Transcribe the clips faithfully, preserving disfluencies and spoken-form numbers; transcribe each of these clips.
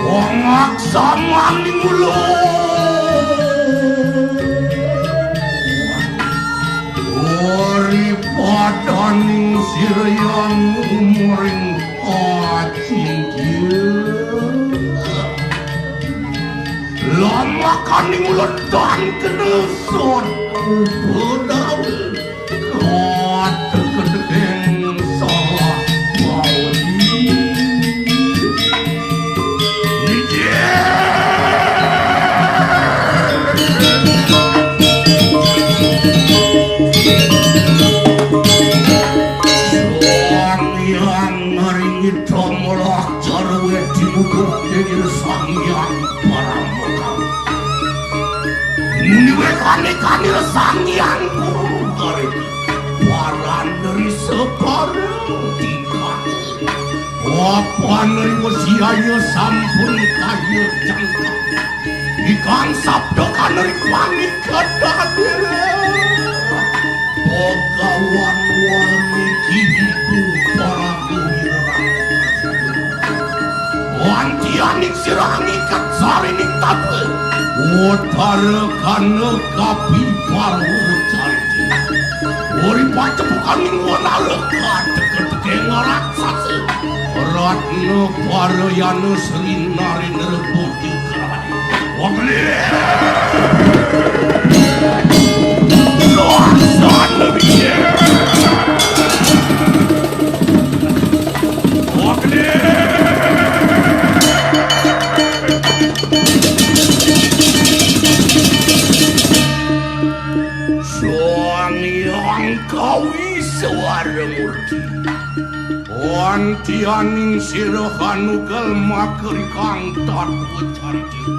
Wong aksamaning ula. Uri padaning sira yang umuring acingkil. Lamakaning ula dan kena sot ubedal. Kategedegeng salah maudi. Nijih. Sang Hyang Ngaringit Ramalah Jarwe Dimuka Degir Sang Hyang Paramaka. Niwekane kanira Sang Hyang Guru Gare. Paran dari separa tingkah. Papan dari wesiaya sampun kaya jangka. Ikang sabda kaneri pamit kadadira. Bagawan Walmiki Ibu Paragu Wirarang. Wantianing sira ngiket sarining tata. Utara kana kapi parwa carita. Uri pacepukaning wanara kategedegeng raksasa. Ratna parayana Sri Narendra Bodhi Kerani. Wagli. Laksana. Wagli. Sang Hyang Kawi Swaramurti. Wantianing sira kanugal makerikang tatwa cantik.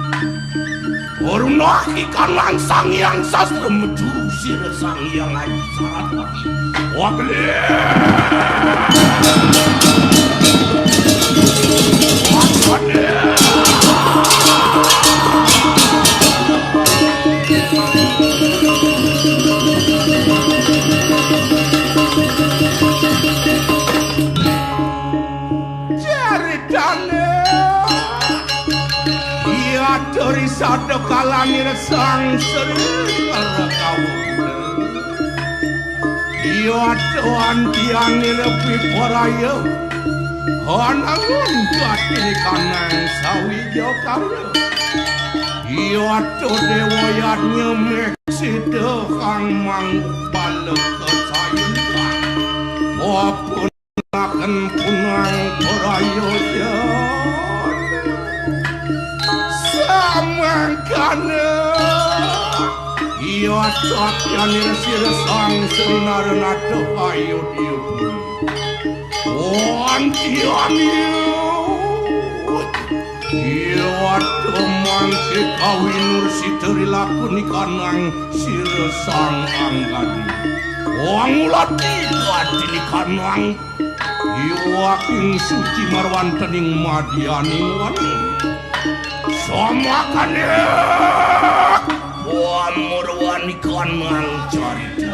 Urunah ikanang Sang Hyang Sastra Medu sira Sang Hyang Ayu Saraswati. Wagli. Wagli. Caritane. Iya teri sada kalani resang seri ngarakawa. Iya tuan tiani repi paraya. Anangun katini kanang sawija karya. Iya tu dewa yadnya mek sida kang mangguk bala kasayukan. Wapun Akan punang paraya jan. Samangkana iya tatyane sira sang senara nata payudya pun. Wantian iya. Iya teman kekawinur siteri lakuni kanang sira sang anggani. Wangulati katini kanang Iwaking suci marwantening madyaning wani. Samakane. Wamur Mangcarita.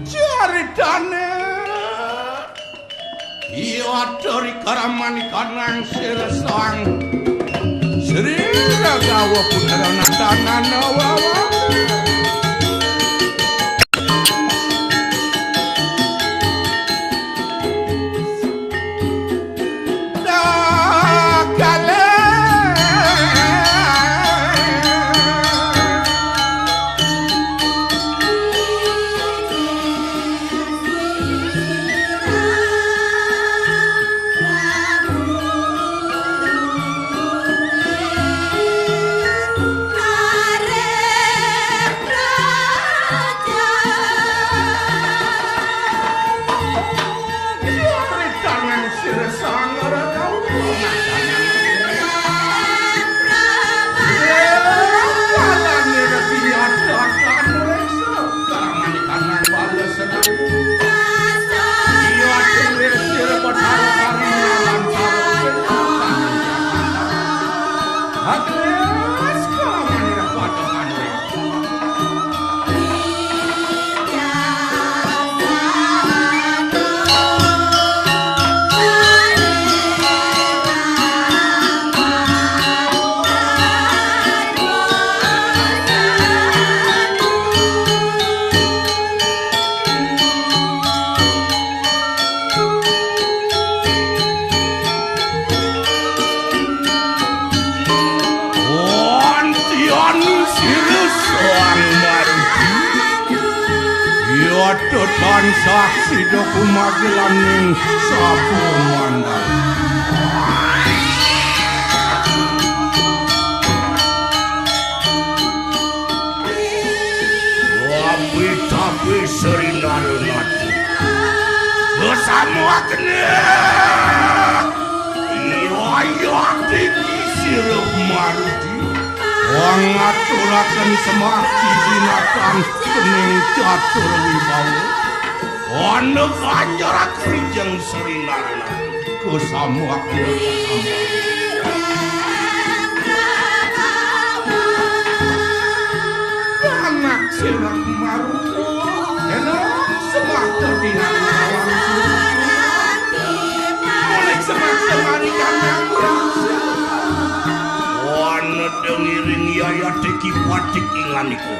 Caritane. Iya atur ing karamanikanang sira sang Sri Ragawa Putra Nandana wawa. Wantian sira sang maruti. Yata tansah sida kumagilaning sapu mandar. Wapi tapi Sri Narunati. Bersama kena. Iya, iya, tinggi sira maruti. Wong ngaturaken sembah jinatan dening catur wibawa. Ana kanjeng Sri Narunati. Kusambah kena. Kaya diki patik ingan iku.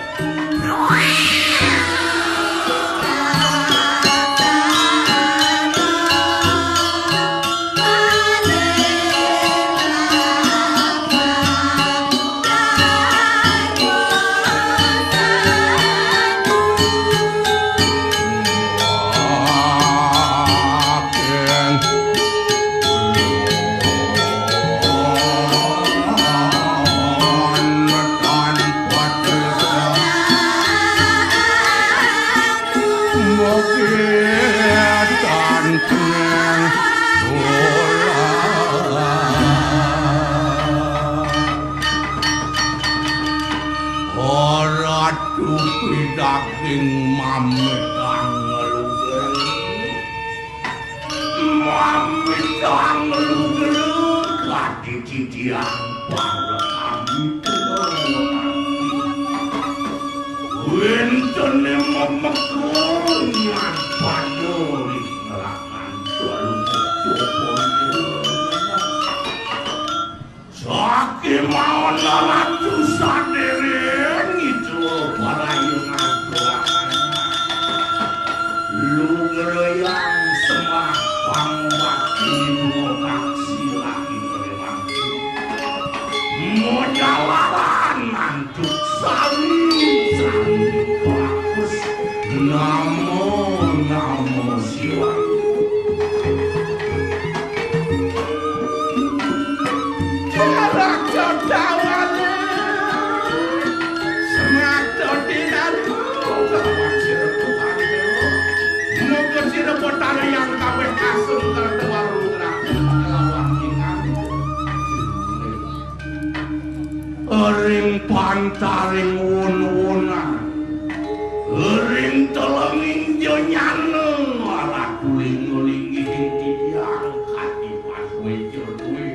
Ora dupi daging mamitang luger. Mamitang luger kadhi titiang para kami tuwa. Wéntene memekul nyapada ring nerakan dalu. Sakémaon ratu sadéréng ida parayunan doangan. Lugrayang semah pangwakti dua kaksi lagi rewangku. Mojalaran antuk sami-sami bagus. Namo, namo Siwang. Jarak jodawane. Semata dinaru. Moga sira potara yang kabeh asung kerta waru terakhir kelawan ingat. Ring pantaring wun-wunan, ring telenging jonyana, malah kuling-uling ing titiang kadi paswe jodwe.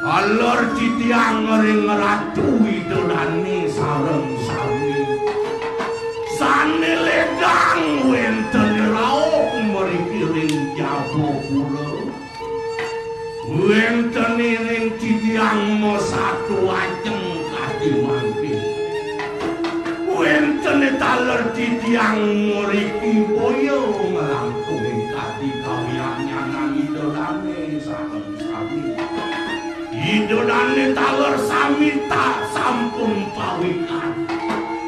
Alor titiang ring Ratu Ida Dane sareng sami. Sane ledang wenten rauh mriki ring Jabapura. Wénten iring titiang masatu ajeng kadi mangkin. Wénten taler titiang mriki boya nglangkung kadi kawianyanan Ida Dane sareng sami. Ida Dane taler sami tak sampun pawikan.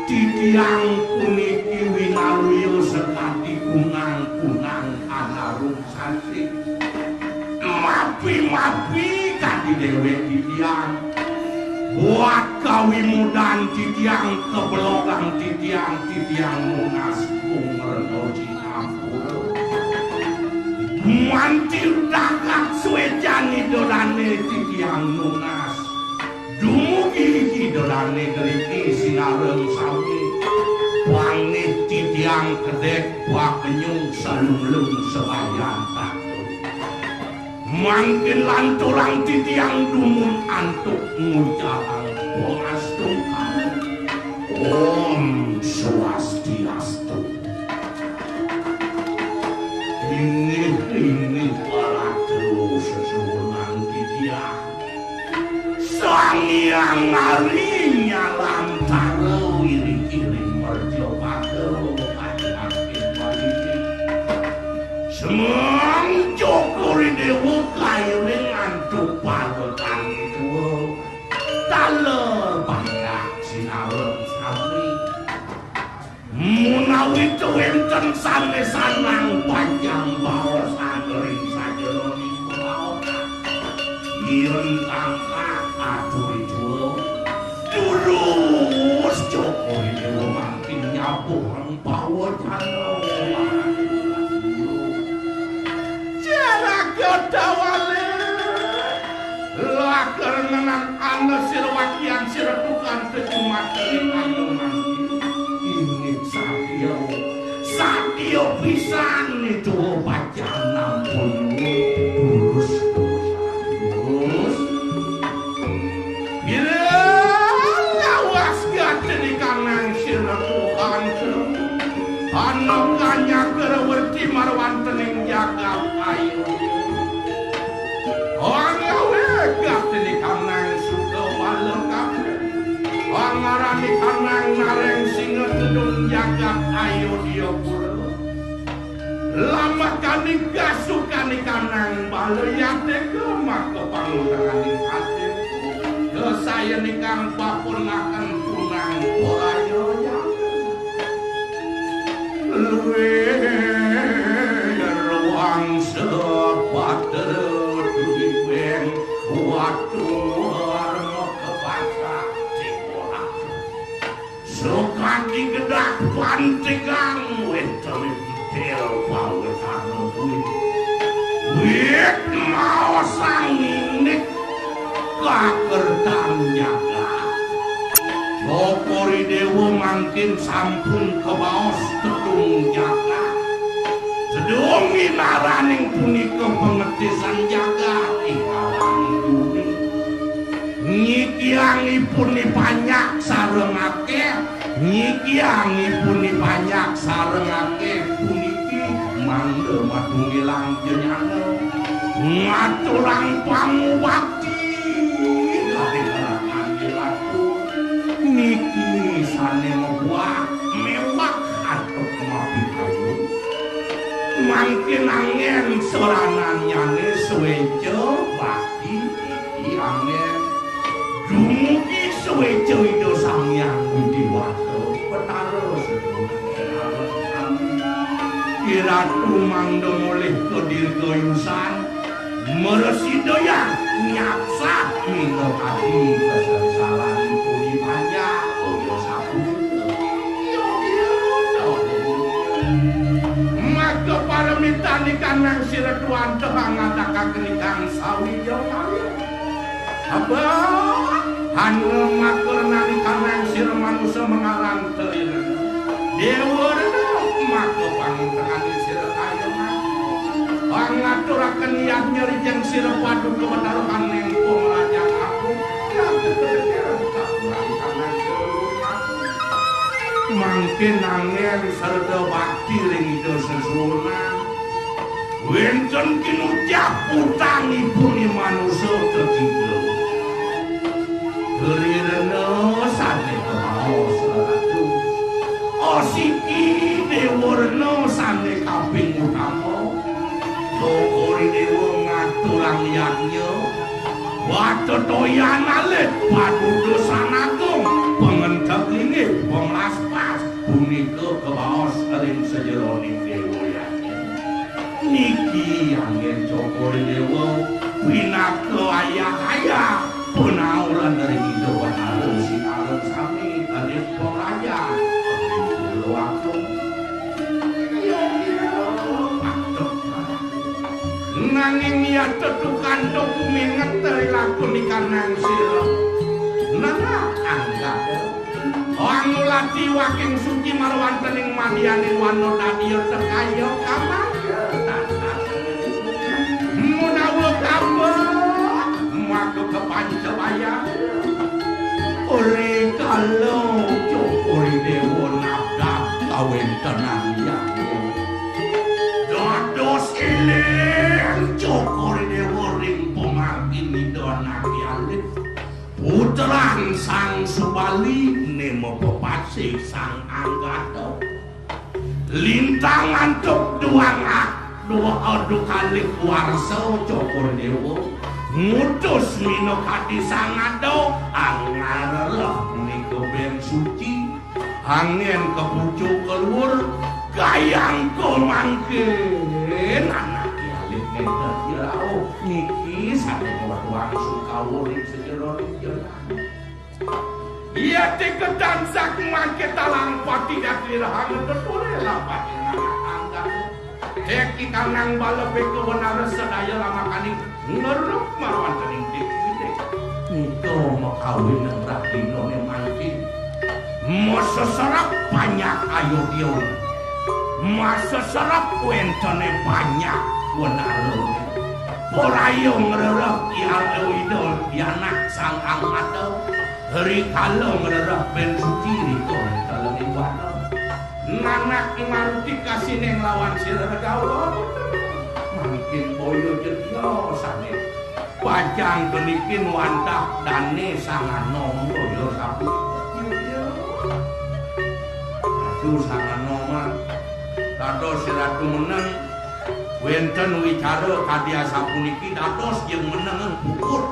Titiang puniki winaluya sekadi kunang-kunang anarum sasih. Mapi-mapi kadi dewek titiang. Buat kawimudan titiang, keblogang titiang, titiang nunas kung rena cinapura. Mantir dagat swejan Ida Dane titiang nunas. Dumugi Ida Dane ngriki sinareng sami. Pangih titiang kedek pakenyung salunglung sebayan tatu. Mangkin lanturang titiang dumun antuk ngucapang pangastukan. Om Swastiastu. Inggih, inggih, para telu sesuwunan titiang. Sang Hyang Ari nyalantara iring-iring mercapada kacangking malisi. Semeng Cokor I Dewa kairing antuk pawetan tuwa. Taler pangkah sinareng sami. Menawi wénten sané sanang panjang baosan ring sajeroning pawaotan, yen tangkah aturi tuwa, durus Cokor I Dewa mangkin nyapuh ring pawaotan. Jaraga dawale. Laker ngenang ana sira wakian sira tukang tejumat ing ana mangkin. Inggih satia. Satia pisan ituwa pacan nampun. Durus, durus. Bila lawas gati dikanang sira tukang. Ana Jagat Ayodya Pura. Lamakaning kasukani kanang bala yateka maka panguntenganing ati. Kesayanikang papunaken punang poraya jagat. Luwih ruang sepatra duwibeng watu warma kepasah. Sukadi gedak pantigang wénten ing detail pawétana kuwi. Wit maosang indik kakertan jagat. Cokor I Déwa mangkin sampun kabaos tedung jagat. Tedung inaraning punika pangetisan jagat ing awaning gumi. Nyikiang ipun panjak sareng akéh, nyikiang ipun panjak sareng akéh puniki mangda matunggilang janyana. Ngaturang pangubakti kalilaran jelatu. Niki sané mabuah méwah antuk mapitayu. Mangkin anggén soranannyané suéca bakti. Ianggé dumugi suéca Ida Sang Hyang Widhi Wasa Betara Sedana. Iratu mangda molih kadirgayusan, mrasidayang nyapsah minakadi kasangsaran puri panjak, kaya sapunika. Maka paramitan ikanang sira tuan tebang ngadakaken ikang sawijawan. Abah, anu matur nalikanang sira manusa mangaran Trirena. Déwa Rena, maka panguntenganing sira kaya mangkin. Pangaturaken yadnya rijeng sira paduka wataruhaning pamrajan aku. Yadnya rijeng kapuran tanah sira luwih aku. Mangkin anggén sarta bakti ring Ida Sesuunan. Wénten kinucap utangipun i manusa tetiga. Trirena sané kabaos Ratu. Asiki Déwa Rena sané kaping utama. Cokor I Déwa ngaturang yadnya. Watetoyan alit padudusan agung pangentek linggih pamlaspas punika kabaos ring sajeroning Déwa Yadnya. Niki anggén Cokor I Déwa pinaka ayah-ayah panauran ring Ida Batara Sinalem sami ring pamrajan. Kula agung. Nanging ya tetukan to guminget ri lakun ikanang sira. Nana anggada. Angulati waking suci marwantening madyaning wana dadya tekaya kamangga. Menawa kabeh maka kapanca bayang. Ri kala Cokor I Déwa nabdab kawéntenan yadnya. Dados éling Cokor I Déwa ring pamargin Ida Anaké Alit. Putran Sang Subali né mapepasih Sang Anggada. Lintang antuk duang ak-, dua, eh, dukalih warsa Cokor Déwa ngutus minakadi sangada angarereh punika bén suci, anggén kapucuk kaluhur, kayang kamangkin anaké alit nénten rauh niki sané mawetuang sungkawa ring sajeroning jero. Yati ketan sak mangke talang pati datri rahang tetulih lampah ing anak anggal. Dek ikanang bala beka wenara sadaya lamakaning ngeruk marwantening dik gede. Nika makawin rahinané mangkin. Maseserep panjak ayodya. Maseserep wéntené panjak wenara. Poraya ngrereh Ida Pianak Sang Angmata. Rikala ngrereh bén suci rika ing dalem iwata. Nanak Maruti kasining lawan sira regawa. Mangkin boya jetya sané. Pajang kenikin wantah dané sang anom boya sapu. Sangana mah. Dados Ratu meneng, wénten wicara kadi asapuniki, dados jeng meneng puput.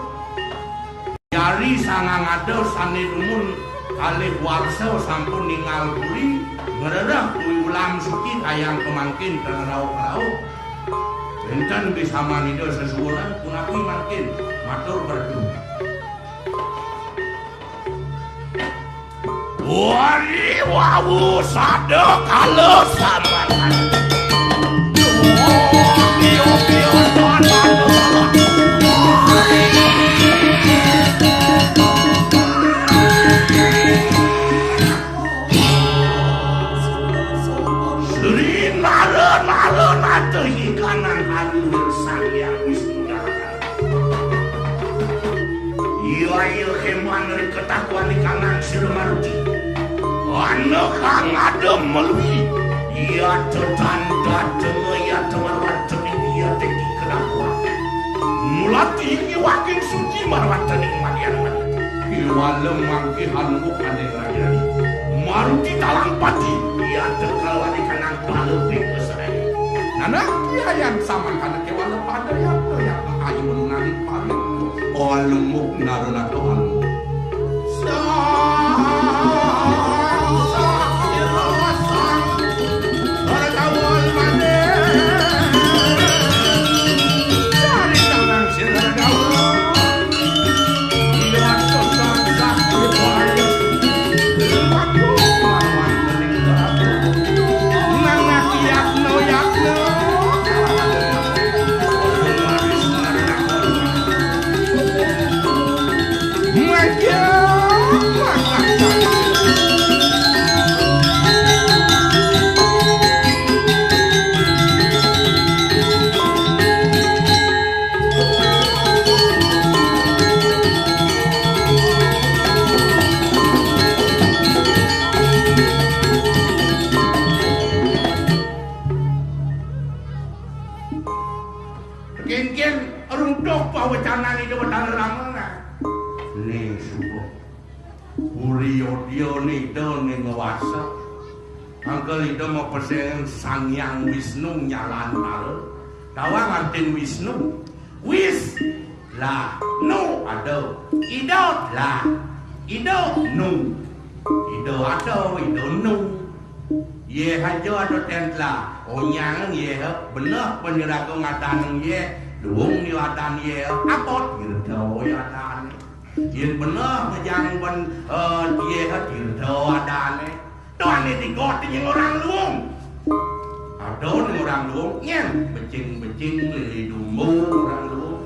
Yari sangang ada sané dumun kalih warsa sampun ningal puri, ngrereh kuwi ulam suci kayang pemangkin ten rauh-rauh. Wénten bisaman Ida sesuwunan punapi mangkin, matur perdu. Wari wawu sada kala samatan. Sri nara-nara nata hikanang hari Sang Hyang Wisnu Iya, iya, kéman ri ketakuan ikanang sira Maruti. Ana kang ada melui. Iya, tetanda tengah, iya, temarwateni, iya, teki ketakuan. Mulati iki waking suci marwateni malian mani. Kiwala mangke hanuk ane rajani. Maruti talang pati. Iya, tekalwani kanang paleping kesenai. Nanah, iya, yang sama kana Wala pada yatna, yatna kayu menungani paling. Oh, alumuk narunaka alumuk. Kénkén runtuh pawecanan Ida Batara Rama, nah. Ning subuh. Puri Yodya nida ning ngwasa. Angkel Ida mapesen Sang Hyang Wisnu nyalantara. Tawang artin Wisnu. Wis lah nu ada. Ida lah. Ida nu. Ida ada, Ida nu. Yé haja ada tentla. Onyang yé beneh paniraga ngadan yé. Luung ni adan yé. Apa tirta yé adan. Yén beneh ngejang ben, eh, yé tirta adané. Tuané digot nying orang luung. Ada ning orang luung, nyén becing-becing lili dumbu orang luung.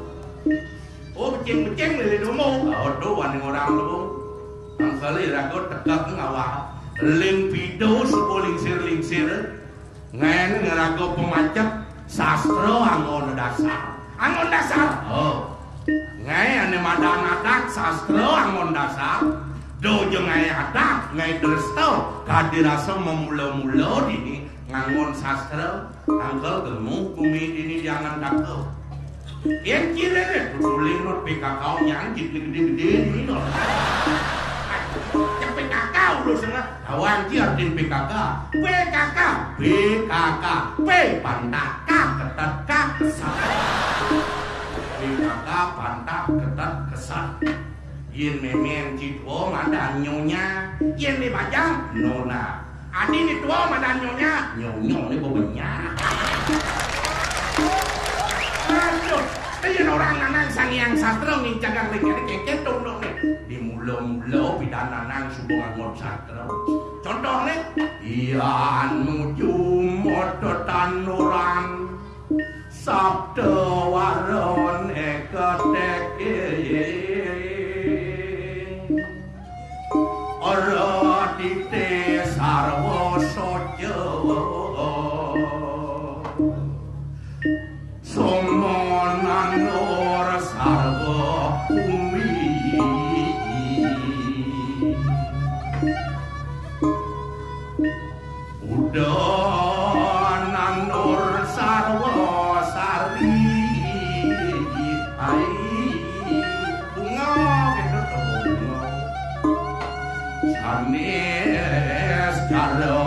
Oh, becing-becing lili dumbu. Oh, tuané orang luung. Angkali raga tekek ngawah. Ling pido suku lingsir-lingsir. Ngaé ngraga pamacet sastra anggon dasar. Anggon dasar. Oh. Ngaé ané madan adat sastra anggon dasar. Dojo ngaé adat, ngaé dresta, kadi rasa mamula-mula dini nganggon sastra, angkel gemu bumi dini jangan takut. Yén cilé dé, tutuling not P K K nyang jit gedé-gedé dini not. Cek P K K udah setengah. Kawan ki artin P K K. P K K. P K K. P pantaka ketat ka kesan. P K K pantak ketat kesan. Yén mémén ci tua madan nyonya, yén di bajang nona. Adi ni tua madan nyonya, nyonya ni bebenyak. Aduh, yén orang nanang Sang Hyang Sastra ngincagang ring kéné kéngkén tunduk ni. Di mula-mula pidan nanang suba nganggon sastra. Contoh ni, yan nuju mata tanduran sabda waran eka teke. Ora dite sarwa soja. Somo nandur sarwa bumi. Udan nandur sarwa sari. Ai, bunga, gitu tuh, bunga. Sanés cara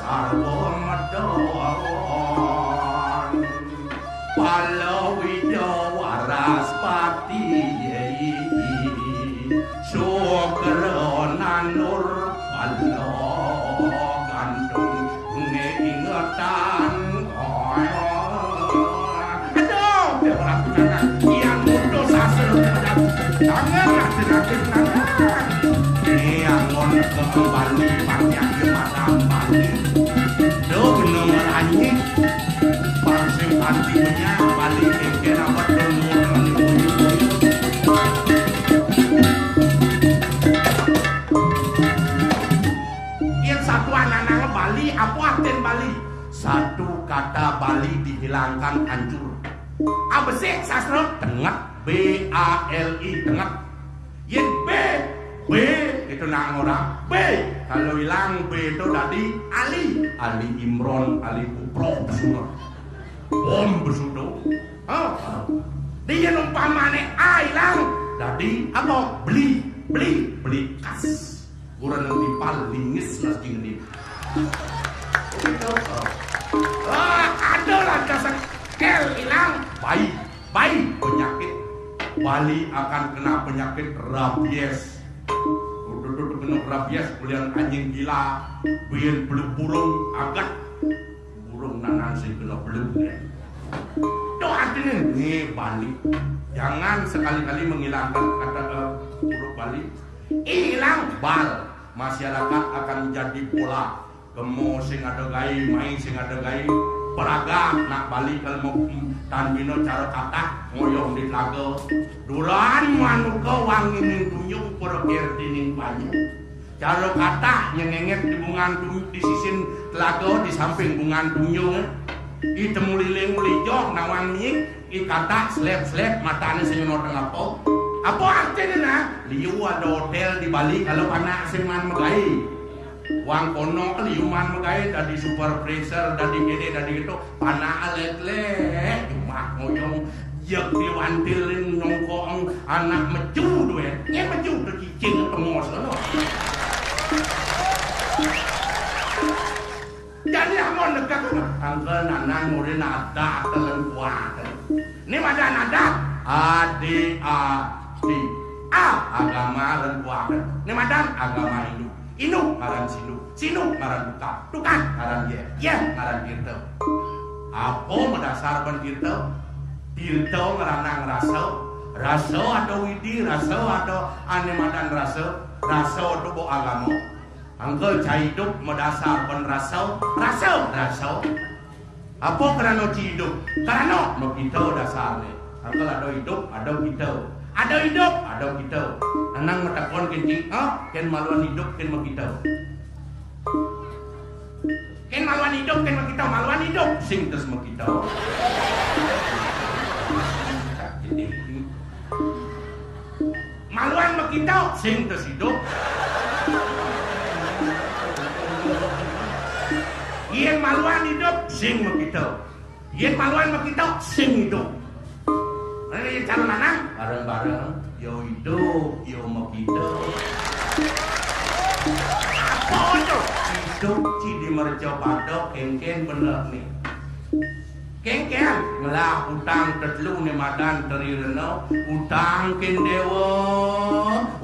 Arwa Medawan, Palawija Waraspati, Sukra Nanur Pala Gantung, Ngingetan. Aduh, dia orang tunangan yang mutus hasil. Jangan, jangan, jangan. Ini yang mau ke Bali, banyak di mana Bali. Duh, bener anjing. Pangsing anti punya Bali, kengken apa dulu. Yang satu anak-anak Bali, apa artinya Bali? Satu kata Bali dihilangkan, hancur. Abesik sastra, tenget, B A L I, tenget. Yen B, B, itu nang orang. B, kalau hilang B itu tadi Ali, Ali Imron, Ali Kuprok, semua. Bom besudo. Oh. Dia umpamane A hilang, tadi apa? Beli, beli, beli kas. Kurang timpal lingis nas dingin. Itu, oh. Ah, ada lah dasar L hilang, bayi, bayi penyakit. Bali akan kena penyakit rabies. Udah, udah, udah kena rabies, kemudian anjing gila, biar belum burung, agak burung nanan sing kena belum ya. Itu artinya nih Bali. Jangan sekali-kali menghilangkan kata, eh, huruf Bali. Hilang bal. Masyarakat akan jadi bola. Kemo sing ada gaé, mai sing ada gaé. Peragak nak Bali kalau mau, mm, tanbina cara kata ngoyong di telaga. Duran manuka wangi ning tunjung, para kerti ning banyu. Cara kata nyengenget di bungan tunjung, di sisin telaga, di samping bungan tunjung. Itemu liling ulijoh nawang miik, i kata slep-slep, matane sing ngono teng apa? Apa artine nah? Liu ada hotel di Bali kalau anak sing man megai. Wong kono liu man megai dadi supervisor, dadi kene, dadi gitu. Anak alet-let, cuma ngoyong, jek diwantilin nongkong anak meju duit. Nye meju ke cicing tengos ngono. Jadi amun negak angkel nanan murid adat lan kuat. Ini madan adat. Adi adi. A, agama lan kuat. Ini madan agama Hindu. Hindu ngaran Sindu. Sindu ngaran Tukad. Tukad ngaran Yeh. Yeh ngaran Tirta. Apa madasar ban Tirta? Tirta ngranang rasa. Rasa ada widi, rasa ada ane madan rasa. Rasa ada bo agama. Angka cai idup madasar ban rasa, rasa, rasa. Apa krana ci idup? Krana makita dasarne. Angka ada idup, ada kita. Ada idup, ada kita. Nanang matakon kén ci, ha? Kén maluan idup, kén makita. Kén maluan idup, kén makita, maluan idup. Sing terus makita. Maluan makita, sing terus idup. Yén maluan idup, sing makita. Yén maluan makita, sing idup. Nah, yén cara manang, bareng-bareng, yo idup, yo makita. Apa to? Idup ci di mercapada, kéngkén bener nih. Kéngkén, ngelah utang tetelu né madan Tri Rena, utang kén déwa,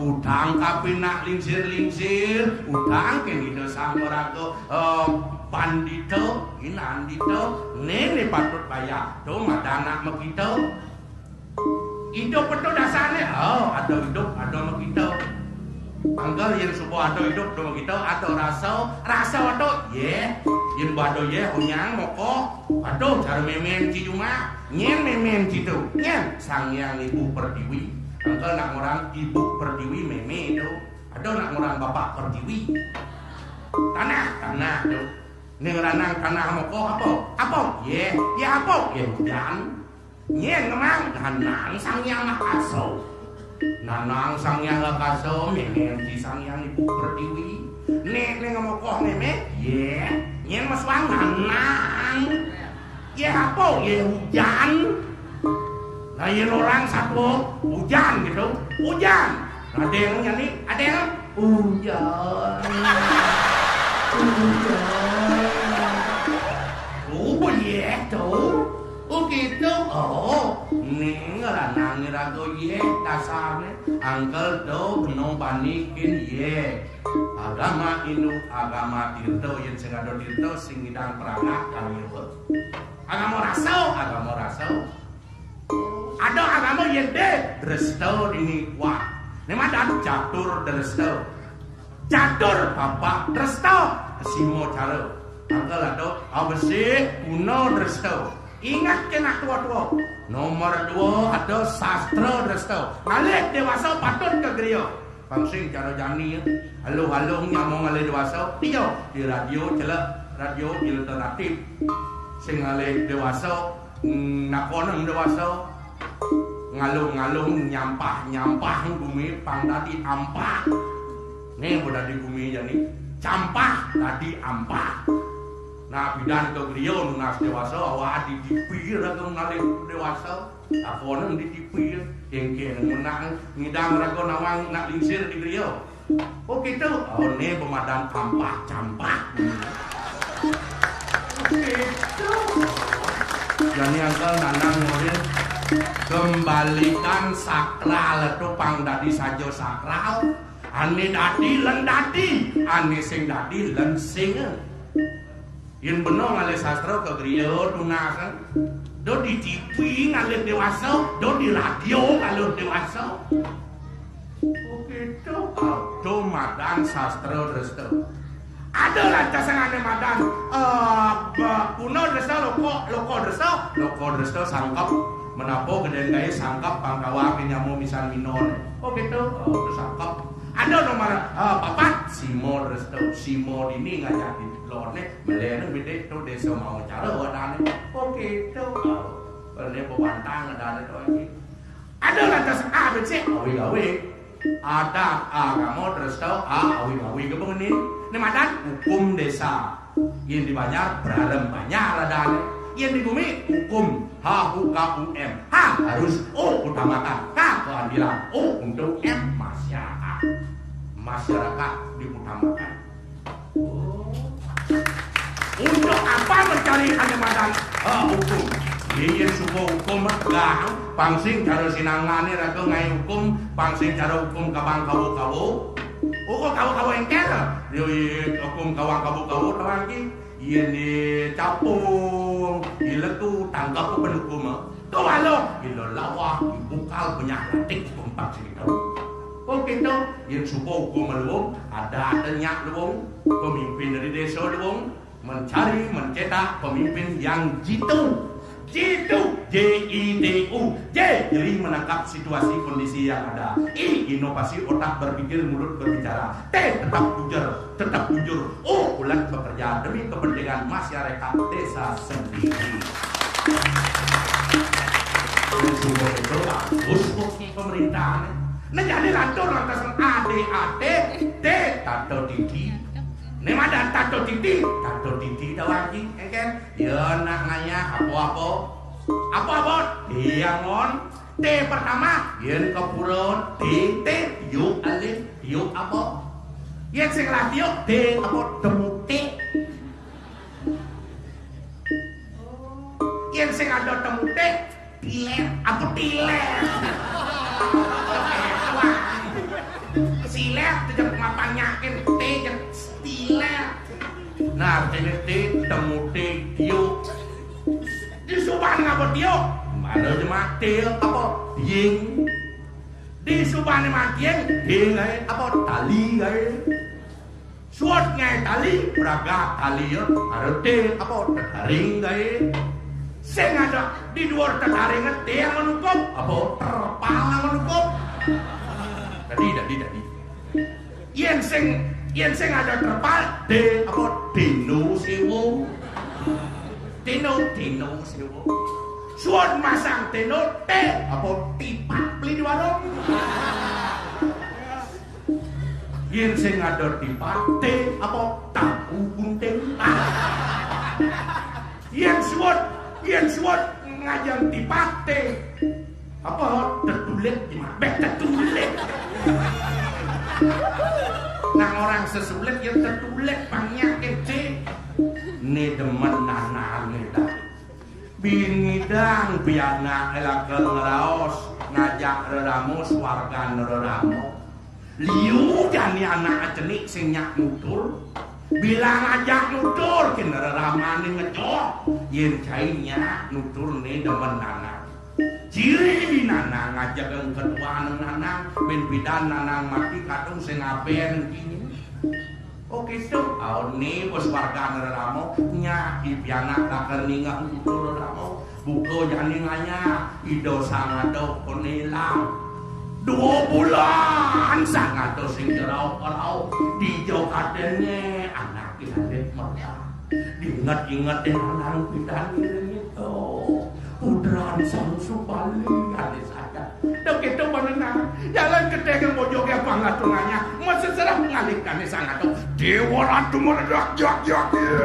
utang kapinak lingsir-lingsir, utang kén Ida Sang Maraga, eh, pandita, inandita, né né patut bayah. To madan anak makita. Idup to dasarné, oh, ada idup, ada makita. Angger yén suba ada idup, ada makita, ada rasa, rasa ada yéh. Yén ba ada yéh, onyang, mokoh. Aduh, cara mémén ci jumah. Nyén mémén ci to? Nyén Sang Hyang Ibu Pertiwi. Angger nak ngorang Ibu Pertiwi mémé to. Ada nak ngorang Bapak Pertiwi. Tanah, tanah to. Né ngranang tanah mokoh apa? Apa? Yéh, yéh apa? Yéh ujan. Nyén ngemang, nanang Sang Hyang Akasa. Nanang Sang Hyang Akasa, mémén ci Sang Hyang Ibu Pertiwi. Né, né ngemokoh mémé, yéh. Nyén mesuang nanang. Yéh apa? Yéh ujan. Nah, yén orang satu ujan gitu, ujan. Ada yang nyanyi, ada yang ujan. Ujan. Yé dasarné, angkel do benung banikin yé. Agama Hindu, agama Tirta, yén sing ada Tirta, sing ngidang perangkat kami apa? Agama rasa, agama rasa. Ada agama yén dé, Dresta dini kuat. Né madan catur Dresta. Catur Bapak Dresta, sima cara. Angkel ada abesik guna Dresta. Ingat ké nak tua-tua. Nomor dua ada sastra Dresta. Ngalih déwasa patut ka griya. Pang sing cara jani ya. Halo-halo nyamong ngalih déwasa. Iya, di radio celek, radio alternatif. Sing ngalih déwasa, mm, nakonang déwasa. Ngalung-ngalung nyampah-nyampah gumi pang dadi ampah. Né dadi gumi jani campah dadi ampah. Nah, pidan ka griya nunas déwasa, awak di T V raga ngalih déwasa. Takonan di T V ya, kéngkén menak ngidang raga nawang nak lingsir di griya. Oh gitu. Oh, né pemadan ampah campah. Gitu. Jani angkel nanang murid kembalikan sakral itu pang dadi saja sakral. Ané dadi lén dadi, ané sing dadi lén sing. Yén bena ngalih sastra ka griya tunas. Do di T V ngalih déwasa, do di radio ngalih déwasa. Oh gitu. Do madan sastra Dresta. Ada lantas sing ané madan, eh, ba-, puna Dresta, loka, loka Dresta, loka Dresta sangkep. Menapa gedén gaé sangkep pang kawak nyama misan minon. Oh gitu. Oh, itu sangkep. Ada nomor, eh, papat, sima Dresta, sima dini ngajak di loné, meléné bidé to désa mau cara wadané. Oh gitu. Oh, ini pepantang adané to iki. Ada lantas A B C, awi-awi. Adat agama Dresta, A, awi-awi ke pengenin. Né madan hukum désa. Yén di Banjar, Brarem Banjar adané. Yén di gumi, hukum, H U K U M. H harus, U utamakan. K keadilan, U untuk M masyarakat. Masyarakat diutamakan. Untuk apa mencari ané madan, eh, hukum? Yén suba hukum tegak, pang sing cara sinangané raga ngaé hukum, pang sing cara hukum kabang kawo-kawo. Hukum kawo-kawo éngkén. Yo, yé, hukum kawang kawo-kawo tawang ki. Yén dicapung, diletu, tangkep penukuma. Kawala, ila lawah, dibukal, banyak latik, tumpak sing tahu. Oh gitu, yén suba hukum luwung, ada nyak luwung, pemimpin dari désa luwung, mencari, mencetak pemimpin yang jitu. Jitu, J I T U. J, jeli menangkap situasi kondisi yang ada. I, inovasi otak berpikir, mulut berbicara. T, tetap jujur, tetap jujur. U, ulat bekerja demi kepentingan masyarakat désa sendiri. Itu bagus kok pemerintahan. Nah, jadi lantur lantas A D A T, T, tato titi. Né madan tato titi, tato titi tawang ki, éngkén. Ya, nak ngayah apa-apa. Apa-apa? Tiang on. T pertama, yén ka pura, T, T, tiuk alih, tiuk apa? Yén sing lah tiuk, T apa? Temutik. Yén sing ada temutik, tilet apa tilet? Wah. Silet, tejak mapan nyakin, T, jek tilet. Nah, artiné T, temutik, tiuk. Di suban ngapa tiuk? Ada jemaat T apa? Tiing. Di suban matiang, T gaé apa? Tali gaé. Suud ngaé tali, pragat tali ya. Ada T apa? Tetaring gaé. Sing ada di duur tetaring T yang menukup, apa? Terpal yang menukup. Tadi, tadi, tadi. Yén sing, yén sing ada terpal, T apa? Tendo séwa. Tendo, tendo séwa. Suud masang tendo, T apa? Tipat beli di warung. Yén sing ada tipat, T apa? Tahu gunting. Yén suud, yén suud ngajang tipat, T apa? Tetulit, gimana? Béh, tetulit. Nah, orang sesulit ya tetulit, pang nyakin, T. Né demen nanang né dah. Bin ngidang pianak élakel ngraos. Ngajak rerama, swargan rerama. Liu jani anak cenik sing nyak nutur. Bilang ajak nutur, kén reramané ngejoh. Yén cai nyak nuturné demen nanang. Ciri nanang ngajak ketuaan nanang, bén pidan nanang mati kadung sing abén kini. Oh, kéto. Aoné, bos warga rerama, nyak, i pianak lakar ningeh nutur rerama. Buka jani ngayah, Ida Sang Ada koné ilang. Dua bulan Sang Ada sing jerauh-jerauh. Dija kadéné, anaké alit merah. Diinget-inget deh nanang pidan ngiring itu. Putran Sang Subali alit saja. Dah kéto, Pak Nenang. Jalan ketéh ka bojoké pangaturannya. Masa serah ngalihkané Sang Ada. Déwa Ratu meledak, jak, jak, ya.